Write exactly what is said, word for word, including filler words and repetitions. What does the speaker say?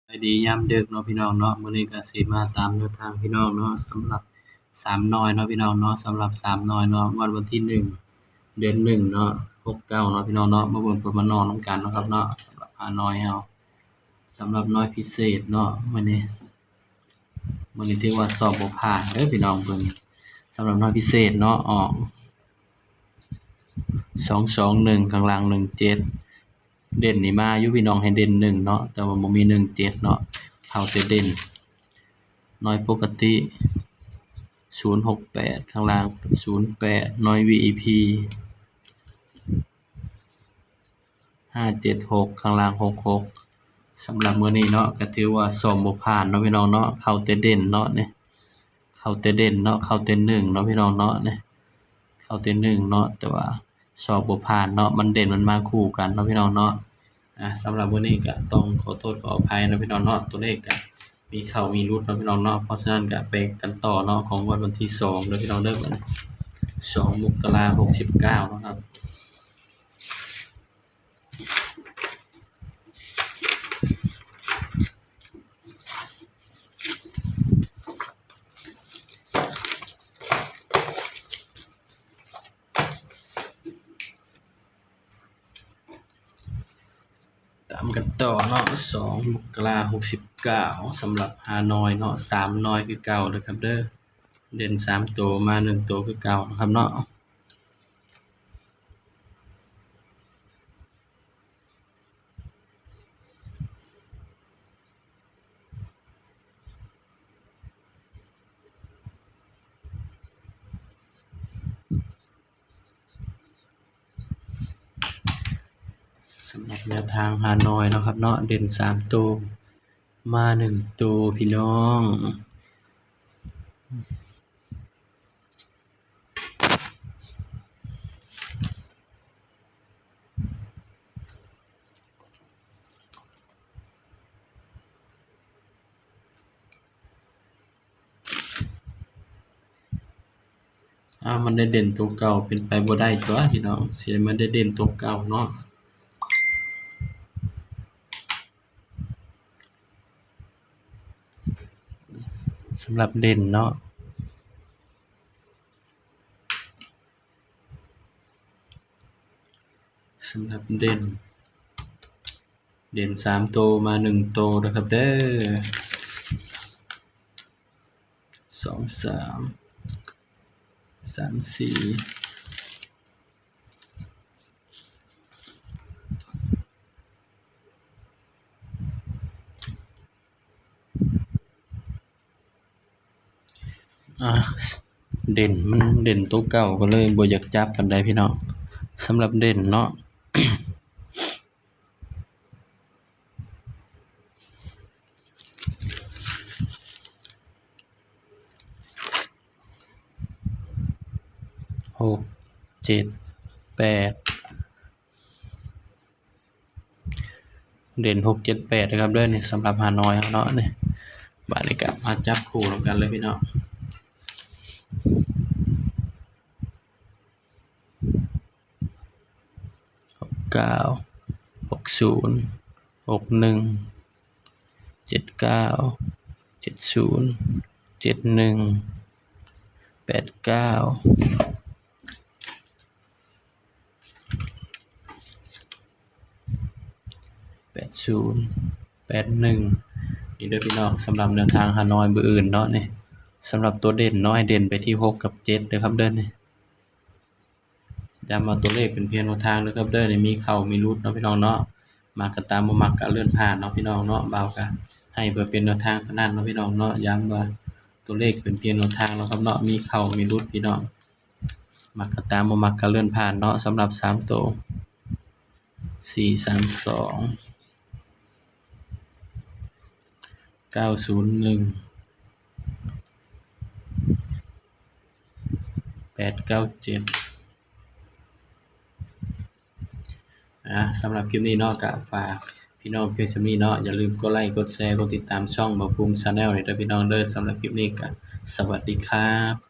สบายดียามดึกเนาะพี่น้องเนาะ มื้อนี้ก็สิมาตามแนวทางพี่น้องเนาะ สำหรับสามหน่วยเนาะพี่น้องเนาะ สำหรับสามหน่วยเนาะ งวดวันที่หนึ่ง เดือนหนึ่งเนาะ หกเก้าเนาะพี่น้องเนาะ มาเบิ่งผลมานอนนำกันเนาะครับเนาะ สำหรับห้าหน่วยเฮา สำหรับหน่วยพิเศษเนาะ มื้อนี้ มื้อนี้ถือว่าสอบบ่ผ่านเด้อพี่น้องเบิ่ง สำหรับหน่วยพิเศษเนาะ ออก สองสองหนึ่ง ข้างล่าง หนึ่งเจ็ด เด่นนี่มาอยู่พี่น้อง ให้เด่นหนึ่งเนาะ แต่ว่าบ่มี หนึ่งเจ็ด เนาะ เข้าแต่เด่น หน่วยปกติ ศูนย์หกแปด ข้างล่าง ศูนย์แปด หน่วย วี อี พี ห้าเจ็ดหก ข้างล่าง หกหก สำหรับมื้อนี้เนาะ ก็ถือว่าสอบบ่ผ่านเนาะพี่น้องเนาะ เข้าแต่เด่นเนาะนี่ เข้าแต่เด่นเนาะ เข้าแต่หนึ่งเนาะพี่น้องเนาะนี่ เข้าแต่หนึ่งเนาะ แต่ว่าสอบบ่ผ่านเนาะ มันเด่นมันมาคู่กันเนาะพี่น้องเนาะ อ่า สำหรับมื้อนี้ก็ต้องขอโทษขออภัยเนาะพี่น้องเนาะ ตัวเลขก็มีเข้ามีหลุดเนาะพี่น้องเนาะ เพราะฉะนั้นก็ไปกันต่อเนาะ ของงวดวันที่สองเด้อพี่น้องเด้อ บัดนี้ สอง มกราคม หกสิบเก้าเนาะครับ ตามกันต่อเนาะ สอง มกราคม หกสิบเก้า สำหรับห้าหน่วยเนาะ สามหน่วยคือเก่าเด้อครับเด้อ เด่นสามตัว มาหนึ่งตัวคือเก่านะครับเนาะ สำหรับแนวทางห้าหน่วยเนาะครับเนาะ เด่นสามตัว มาหนึ่งตัวพี่น้อง อ้าว มันได้เด่นตัวเก่า เป็นไปบ่ได้ตัวพี่น้อง สิมันได้เด่นตัวเก่าเนาะ สำหรับเด่นเนาะ สำหรับเด่น เด่นสามตัว มาหนึ่งตัวนะครับเด้อ สอง สาม สาม สี่ อ่า เด่น มันเด่นตัวเก่า ก็เลยบ่อยากจับปานใดพี่น้อง สำหรับเด่นเนาะ หก เจ็ด แปด เด่น หก เจ็ด แปด นะครับเด้อ นี่สำหรับห้าหน่วยเฮาเนาะ นี่ บาดนี้ก็มาจับคู่นำกันเลยพี่น้อง หกเก้า หกศูนย์ หกหนึ่ง เจ็ดเก้า เจ็ดศูนย์ เจ็ดหนึ่ง แปดเก้า แปดศูนย์ แปดหนึ่ง นี่เด้อพี่น้อง สำหรับแนวทางห้าหน่วยมื้ออื่นเนาะนี่ สำหรับตัวเด่นเนาะ ให้เด่นไปที่หกกับเจ็ดเด้อครับเด้อนี่ ย้ำว่าตัวเลขเป็นเพียงแนวทางเด้อครับเด้อนี่ มีเข้ามีหลุดเนาะพี่น้องเนาะ มักก็ตาม บ่มักก็เลื่อนผ่านเนาะพี่น้องเนาะ บ่าวก็ให้เพื่อเป็นแนวทางเท่านั้นเนาะพี่น้องเนาะ ย้ำว่าตัวเลขเป็นเพียงแนวทางเนาะครับเนาะ มีเข้ามีหลุดพี่น้อง มักก็ตาม บ่มักก็เลื่อนผ่านเนาะ สำหรับสามตัว สี่สามสอง เก้าศูนย์หนึ่ง แปดเก้าเจ็ด อ่า สำหรับคลิปนี้เนาะ ก็ฝากพี่น้องเพียงส่ำนี้เนาะ อย่าลืมกดไลค์ กดแชร์ กดติดตามช่องบ่าวภูมิ Channel นี่เด้อพี่น้องเด้อ สำหรับคลิปนี้ก็สวัสดีครับ